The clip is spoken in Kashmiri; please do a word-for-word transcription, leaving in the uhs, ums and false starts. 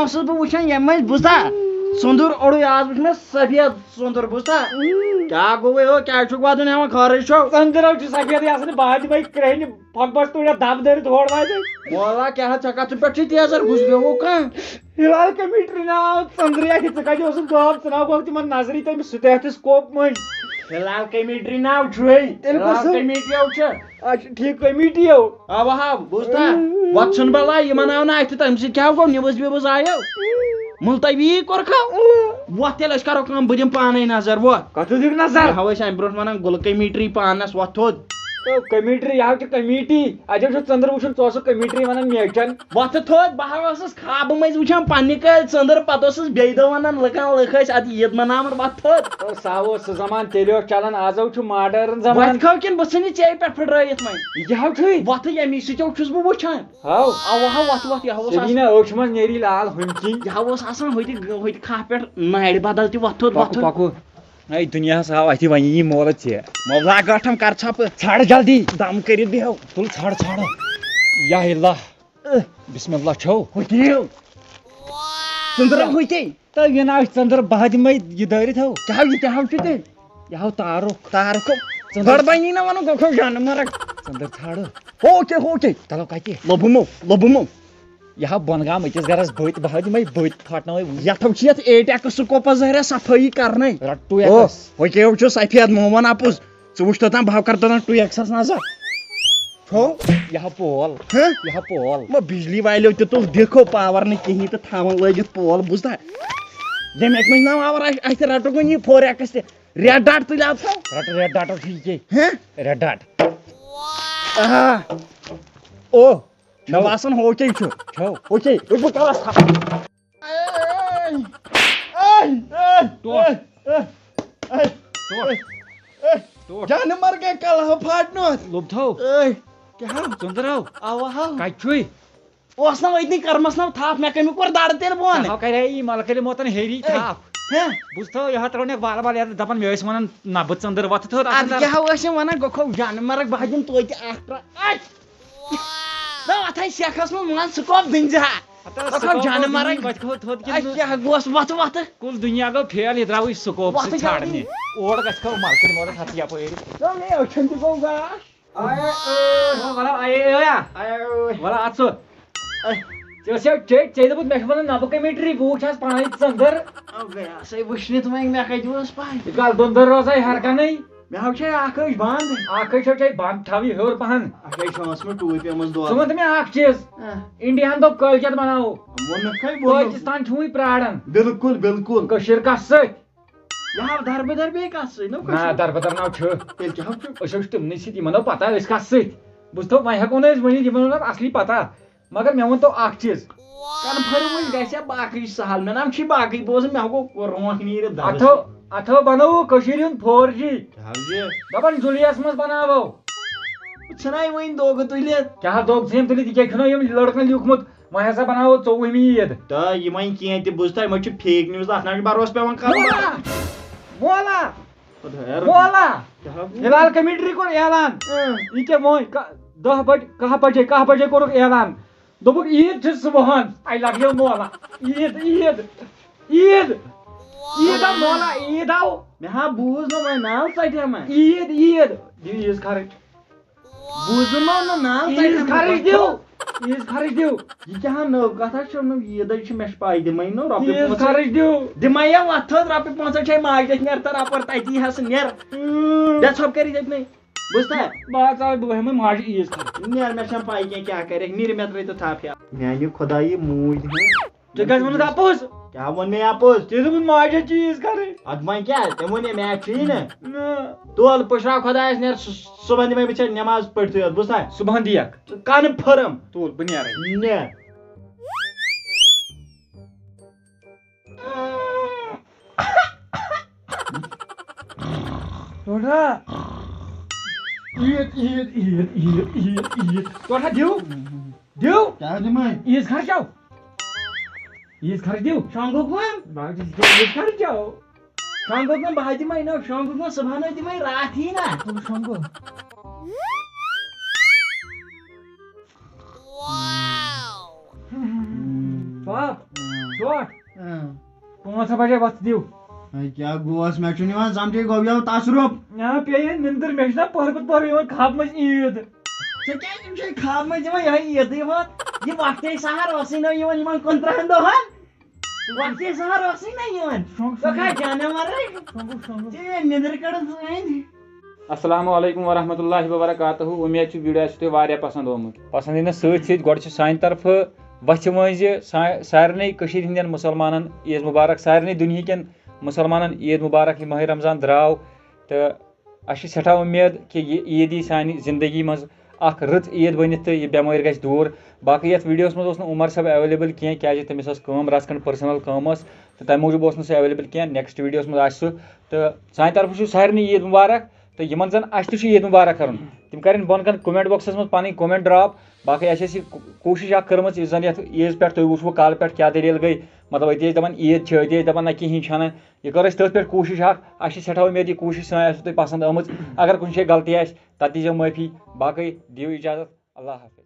اوسُس بہٕ وٕچھان ییٚمہِ مٔنٛزۍ بوٗزتھا؟ ژٔنٛدٕر اوٚڑُے، آز وٕچھ مےٚ سفید ژٔنٛدٕر، بوٗزتھا؟ کیٛاہ گوٚوُے ہو؟ کیٛازِ چھُکھ ودُن ہٮ۪وان؟ خٲرٕے چھو؟ ژٔنٛدٕر ہو چھُ سفیدٕے آسان، بہٕ ہا دِمے کرٛیٚہنہِ پھۄکہٕ بس تُلِتھ دب دٲرِتھ ہور واتہِ۔ مولا، کیٛاہ ژےٚ کتھ پٮ۪ٹھ چھُے تیزر گُزریووُکھ کانٛہہ؟ فی الحال کمیٹری ناو ژٔنٛدرٕے اَتھِ، ژٕ کتہِ اوسُکھ غٲب؟ ژٕ ناو گوٚو تِمن نظری تٔمِس سُتیتھِس کوپ مٔنٛزۍ۔ فی الحال کمیٹری ناو چھُے۔ تیٚلہِ فی الحال کُس ہیوٗ؟ کمیٹری چھُ۔ اچھا، ٹھیٖک، کمیٹی ہو۔ اوا ہا، بوٗزتھا؟ وۄتھ ژھُن بلاے، یِمن آو نہٕ اَتھِ، تَمہِ سۭتۍ کیٛاہ گوٚو؟ نِوٕز وِوٕز آیو؟ مُلتوی کوٚرکھا؟ وۄتھ تیٚلہِ، أسۍ کرو کٲم، بہٕ دِمہٕ پانے نظر، وۄتھ۔ کتھ دیُتُکھ نظر؟ یہِ ہاو أسۍ اَمہِ برونٛٹھ ونان، گُلہٕ کمیٹری پانس، وۄتھ تھوٚد۔ او، کمیٹری، یہِ ہاو چھِ کمیٹی۔ اَتہِ چھُ ژٔنٛدٕر وٕچھُن، ژٕ اوسُکھ کمیٹری ونان میچن۔ وۄتھ تھوٚد، بہٕ ہا اوسُس خوابہٕ مٔنٛزۍ وٕچھان پننہِ کٲلۍ ژٔنٛدٕر، پتہٕ اوسُس بیٚیہِ دۄہ ونان لُکن، لُکھ ٲسۍ اَتہِ عیٖد مناوان، وۄتھ تھوٚد۔ او، سُہ ہا اوس سُہ زمان، تیٚلہِ اوس چلان، آز ہو چھُ ماڈٲرٕن زمان۔ وۄتھ کھو کِنہٕ بہٕ ژھٕنہٕ ژے پٮ۪ٹھ پھٕٹرٲیِتھ وۄنۍ؟ یہِ ہاو چھُے۔ وۄتھٕ، ییٚمی سۭتۍ ہو چھُس بہٕ وٕچھان۔ ہاو۔ اوا ہا، وۄتھ، وۄتھ، یہِ ہا اوس سیٚدی آسان۔ نہ، أچھ منٛز نیری لال ہُمۍ کِنۍ۔ یہِ ہا اوس آسان ہوٚتہِ، ہوٚتہِ کھاہ پٮ۪ٹھ نارِ بدل تہِ، وۄتھ تھوٚد، پکو، وۄتھ تھوٚد۔ پکو۔ اے، دُنیاہس آو اَتھِ وۄنۍ یی مولہٕ ژےٚ۔ مولہٕ گٹھم کر ژھۄپہٕ۔ ژھانٛڈ جلدی۔ دم کٔرِتھ بیٚہو۔ تُل ژھانٛڈ، ژھانٛڈ۔ یا اللہ۔ بسم اللہ چھو۔ ہوٚتہِ یِیِو۔ ژٔنٛدٕر ہوٚتہِ۔ تہٕ یہِ نہ آسہِ ژٔنٛدٕر، بہٕ ہا دِمے یہِ دٲرِتھ ہو۔ کیٛاہ ہو یہِ، کیٛاہ ہو چھُ تیٚلہِ؟ یہِ ہاو تارُک۔ تارُک۔ ژٔنٛدٕر۔ گۄڈٕ بنی نہ ونُن، گۄڈٕ کھو جانہٕ مرگ۔ ژٔنٛدٕر ژھانٛڈو۔ ہوٚتہِ، ہوٚتہِ۔ چلو کتہِ؟ لوٚبُمو، لوٚبُمو۔ یہِ ہا بۄن گام أکِس گرس بٔتۍ، بہٕ ہا دِمے بٔتۍ پھٹناوے وُنۍ۔ یتھ ہو چھِ یتھ ایٹ ایکس سکوپس ظٲہرہ صفٲیی کرنے۔ رٹ ٹو او، ایکس۔ ہوٚتہِ ہو چھُ سفید، مو ون اپُز۔ ژٕ وٕچھ توٚتام، بہٕ ہاو کرٕ توٚتام ٹو ایکسس نظر۔ چھو؟ یہِ ہا پول۔ ہہ؟ یہِ ہا پول۔ ما بجلی والیو تہِ تُل، دیکھو پاور نہٕ کِہیٖنۍ تہٕ تھاوان لٲگِتھ پول، بوٗزتھا؟ ییٚمہِ اکہِ منٛز ناو آور اَسہِ، اَسہِ تہِ رٹو وۄنۍ یہِ فور ایکس تہِ۔ ریڈ ڈاٹ تُلۍ آو تھو۔ رٹ ریڈ ڈاٹو چھُ یہِ کیٛاہ؟ ہہ؟ Red dot. آہا۔ او، مےٚ باسان ہوکے چھُ۔ چھو؟ ہوکے۔ بہٕ کرس تھا-، اے، اے، اے، ٹوٹھ۔ اے، اے، اے، ٹوٹھ۔ اے، ٹوٹھ۔ جانہٕ مرگے کلہٕ ہا پھاٹنوتھ۔ لوٚب تھو۔ اے، کیٛاہ ہو؟ ژٔنٛدٕر ہو۔ اوا ہو۔ کتہِ چھُے؟ اوس نہ وٲتنٕے کرمس ناو تھپھ، مےٚ کٔمۍ کوٚر دڑٕ تیٚلہِ بون؟ کیٛاہ ہو کرے یی ملکہٕ علی موتن ہیری اے، تھپھ؟ ہہ؟ بوٗزتھو، یہِ ہا ترٛوو مےٚ وارٕ وارٕ یتھ دپان، مےٚ ٲسۍ ونان نہ بہٕ ژٔنٛدٕر وۄتھٕ تھوٚد، اتھ اَدٕ اندر۔ کیٛاہ ہو ٲسۍ یِم ونان، گۄکھو جانہٕ مرگ بہٕ ہا دِمہٕ توتہِ اکھ ترٛ-، اے! نہ، اتھ ہے سیکھس منٛز مان، سُہ کۄپ دِنۍ زِ ہا۔ ہتا، سُہ گۄکھو کۄپ جانہٕ دِنۍ، مرگ۔ وۄتھِ ہو تھوٚد کِنہٕ اے، نہٕ؟ کیٛاہ گوس، وۄتھ، وۄتھ۔ کُل دُنیا گوٚو فیل، یہِ درٛاوٕے سکوپ وۄتھ سۭتۍ جلدی۔ ژھانٛڈنہِ۔ اور گژھِ ہا ملکہٕ علی مولس ہتھ یپٲرۍ۔ نہ، مےٚ أچھن تہِ گوٚو گاش۔ آے، آے۔ ولا، آے، آے، آے۔ ولا، اتھ سُہ۔ آے۔ ژےٚ ٲسیا، ژےٚ، ژےٚ دوٚپُتھ مےٚ چھُ ونان نبہٕ کمیٹری، بہٕ وٕچھ آز پانے ژٔنٛدٕر۔ او گیا، سۄے وٕچھنہِ تہٕ وۄنۍ مےٚ کتہِ اوس پاے۔ یہِ کتھ دۄن دۄن روزے ہر کنے؟ مےٚ ہا چھے اکھ أچھ بنٛد۔ اکھ أچھ چھے بنٛد، تھاو یہِ ہیوٚر پہن۔ اچھا، یہِ چھِ ٲسمٕژ ٹوٗپۍ پیمٕژ دۄن۔ ژٕ وَن تہٕ مےٚ اکھ چیٖز۔ آ۔ انڈیاہن دوٚپ کٲلۍ کٮ۪تھ بناوو۔ ووٚنُکھ ہے، ووٚنُکھ۔ پٲکستان چھُ وٕنہِ پراران۔ بِلکُل، بِلکُل۔ کٔشیٖر کتھ سۭتۍ؟ یہِ ہاو دربٕدر بیٚیہِ کتھ سۭتۍ؟ نو نہ، کٔشیٖر۔ دربٕدر ناو چھُ۔ تیٚلہِ کیٛاہ ہاو چھُ؟ أسۍ حظ چھِ تِمنٕے سۭتۍ، یِمن دوٚپ پتہ أسۍ کتھ سۭتۍ۔ بوٗزتھو، وۄنۍ ہٮ۪کو نہٕ أسۍ ؤنِتھ، یِمن اوس اصلی پتہ۔ مگر مےٚ ووٚن تو اکھ چیٖز۔ کنفرم وۄنۍ گژھِ ہا باقٕے سہل۔ مےٚ نام چھُے باقٕے بوزُن، مےٚ ہاو گوٚو رونٛکھ نیٖرِتھ دَبَس۔ اتھو، اتھو بنوو کٔشیٖرِ ہُنٛد فور جی۔ کیٛاہ حظ یہِ؟ دپان جُلیَس منٛز بناوو۔ ژھٕناے وۄنۍ دوگہٕ تُلِتھ۔ کیٛاہ دوگ ژھٕنِم تُلِتھ؟ یہِ کیٛاہ چھُنہ یِم لڑکن لیوٗکھمُت؟ وۄنۍ ہسا بناوو ژوٚوُہمہِ عیٖد۔ تہٕ یہِ وۄنۍ کینٛہہ تہِ بوٗز تۄہہِ، یِمو چھِ fake news، اتھ نہ چھُ بھروسہٕ پٮ۪وان کرُن۔ مولا! مولا! خۄدایا رٔچھِن۔ مولا! کیٛاہ گوٚو؟ ہلال کمیٹری کوٚر اعلان۔ اۭں۔ یہِ کیٛاہ وۄنۍ؟ کا-، دَہ بج-، کاہ بجے، کاہ بجے کوٚرُکھ اعلان۔ دوٚپُکھ، "عیٖد چھِ صُبحن۔" اَے لَگیو مولا۔ عیٖد، عیٖد، عیٖد۔ عیٖد آو مولا، عیٖد آو۔ مےٚ ہا بوٗز نہٕ وۄنۍ، ناو ژَٹہِ ہا مےٚ۔ عیٖد، عیٖد۔ دِیِو عیٖد خرٕچ۔ بوٗزُم نہٕ، ناو ژَٹہِ ہا عیٖد مےٚ۔ خرٕچ دِیِو۔ عیٖد خرٕچ دِیِو۔ یہِ کیٛاہ ہا نٔو کَتھا چھَو نہٕ؟ عیٖدٕے چھِ مےٚ چھِ پَے، دِمَے نہٕ رۄپیہِ عیٖد پانٛژھ ہَتھ۔ خرٕچ دِیِو۔ دِمَے یا وۄتھ تھوٚد رۄپیہِ پانٛژھ ہَتھ چھَے ماجہِ اَتھِ، نیر تہٕ اَپٲرۍ تَتی ہَس نیر۔ اۭں۔ بیٚہہ ژھۄپ کٔرِتھ ییٚتہِ نَے۔ بوٗزتھا؟ بہٕ ہسا بہٕ ہٮ۪مہٕ ماجہِ عیٖد خرٕچ۔ نیر، مےٚ چھَنہٕ پَے کینٛہہ کیٛاہ کَرٮ۪کھ، نیٖرِو مےٚ ترٛٲوِتھ تھپھ ہیا۔ میٛانہِ خۄدایہِ موٗدۍ ہہ۔ ژےٚ کیٛازِ ووٚنُتھ اَپُز؟ کیٛاہ ووٚن مےٚ اَپُز؟ ژےٚ دوٚپُتھ ماجہِ ہا چیٖز خرٕچ۔ اَدٕ وۄنۍ کیٛاہ؟ تٔمۍ ووٚن یہِ مےٚ چھُیی نہٕ۔ نہ۔ تُل پٔشراو خۄدایَس، نیر صُ-، صُبحن دِمَے بہٕ ژےٚ نٮ۪ماز پٔرۍتھٕے یوت، بوٗزتھا؟ صُبحن دِیَکھ۔ Confirm۔ تُل، بہٕ نیرَے۔ نیر۔ ٹوٹھا۔ عیٖد، عیٖد، عیٖد، عیٖد، عیٖد، عیٖد۔ ٹوٹھا دِیِو۔ دِیِو۔ کیٛاہ دِمے؟ عیٖد خرچاو۔ عیٖد خرچ دِیِو۔ شۄنٛگُک وۄنۍ؟ بہٕ حظ چھُس دِوان عیٖد خرچاو۔ شۄنٛگُک وۄنۍ بہٕ حظ دِمے نہ، شۄنٛگُک وۄنۍ صُبحن حظ دِمے راتھ یی نہ۔ تُل شۄنٛگُک۔ پاپ، پانٛژھ بجے وۄتھ دِو۔ ہے، کیٛاہ گوس؟ مےٚ چھُنہٕ یِوان سمجھے، گوٚو یَو تصرُف۔ مےٚ پیٚیہِ نِندٕر، مےٚ چھُنہ پٔہر پتہٕ پٔہر یِوان خاب منٛز عیٖد۔ ژےٚ کیٛازِ، یِم چھے خاب منٛز یِوان یِہوٚے عیٖدٕے ہوت؟ یہِ وقتے سحر اوسُے نہ یِوان یِمن کُنترٕہن دۄہن؟ وقتے سحر اوسُے نہ یِوان؟ شۄنٛگ، ژٕ کھا شۄنٛگ۔ جانورٕے؟ شۄنٛگُکھ، شۄنٛگُکھ۔ ژےٚ نِندٕر کٔڑٕتھ أنٛدۍ۔ السلام علیکم ورحمۃ اللہ وبرکاتہ۔ اُمید چھِ video آسہِ تۄہہِ واریاہ پسند آمُت۔ پسند یِنس سۭتۍ سۭتۍ گۄڈٕ چھِ سانہِ طرفہٕ وَژھِ وٲنٛزِ سا-، سارنٕے کٔشیٖرِ ہٕنٛدٮ۪ن مُسلمانن عیٖد مُبارک، سارنٕے دُنہِکٮ۪ن مُسلمانن عیٖد مُبارک۔ یہِ ماہِ رمضان درٛاو تہٕ اَسہِ چھِ سٮ۪ٹھاہ اُمید کہِ یہِ عیٖد یی سانہِ زندگی منٛز اکھ رٕژ عیٖد بٔنِتھ تہٕ یہِ بٮ۪مٲرۍ گژھِ دوٗر۔ باقٕے یَتھ videoس منٛز اوس نہٕ عمر صٲب available کینٛہہ، کیٛازِ تٔمِس ٲس کٲم رَژھ کھنٛڈ personal کٲم ٲس، تہٕ تَمہِ موٗجوٗب اوس نہٕ سُہ available کینٛہہ۔ Next videoس منٛز آسہِ سُہ۔ تہٕ سانہِ طرفہٕ چھُ سارنٕے عیٖد مُبارک۔ تہٕ یِمن زن اَسہِ تہِ چھُ عیٖد مُبارک کرُن، تِم کرن بۄن کن comment boxس منٛز پنٕنۍ comment drop۔ باقٕے اَسہِ ٲس یہِ کوٗشش اکھ کٔرمٕژ، یُس زن یتھ عیٖز پٮ۪ٹھ تُہۍ وٕچھوٕ کالہٕ پٮ۪ٹھ کیٛاہ دٔلیٖل گٔے، مطلب أتی ٲسۍ دپان عیٖد چھِ، أتی ٲسۍ دپان نہ کِہیٖنۍ چھنہٕ۔ یہِ کٔر اَسہِ تٔتھۍ پٮ۪ٹھ کوٗشش اکھ، اَسہِ چھِ سٮ۪ٹھاہ اُمید یہِ کوٗشش سٲنۍ آسہِ تۄہہِ پسند آمٕژ۔ اگر کُنہِ جایہِ غلطی آسہِ تتھ دیٖزیو معٲفی۔ باقٕے دِیِو اجازت، اللہ حافظ۔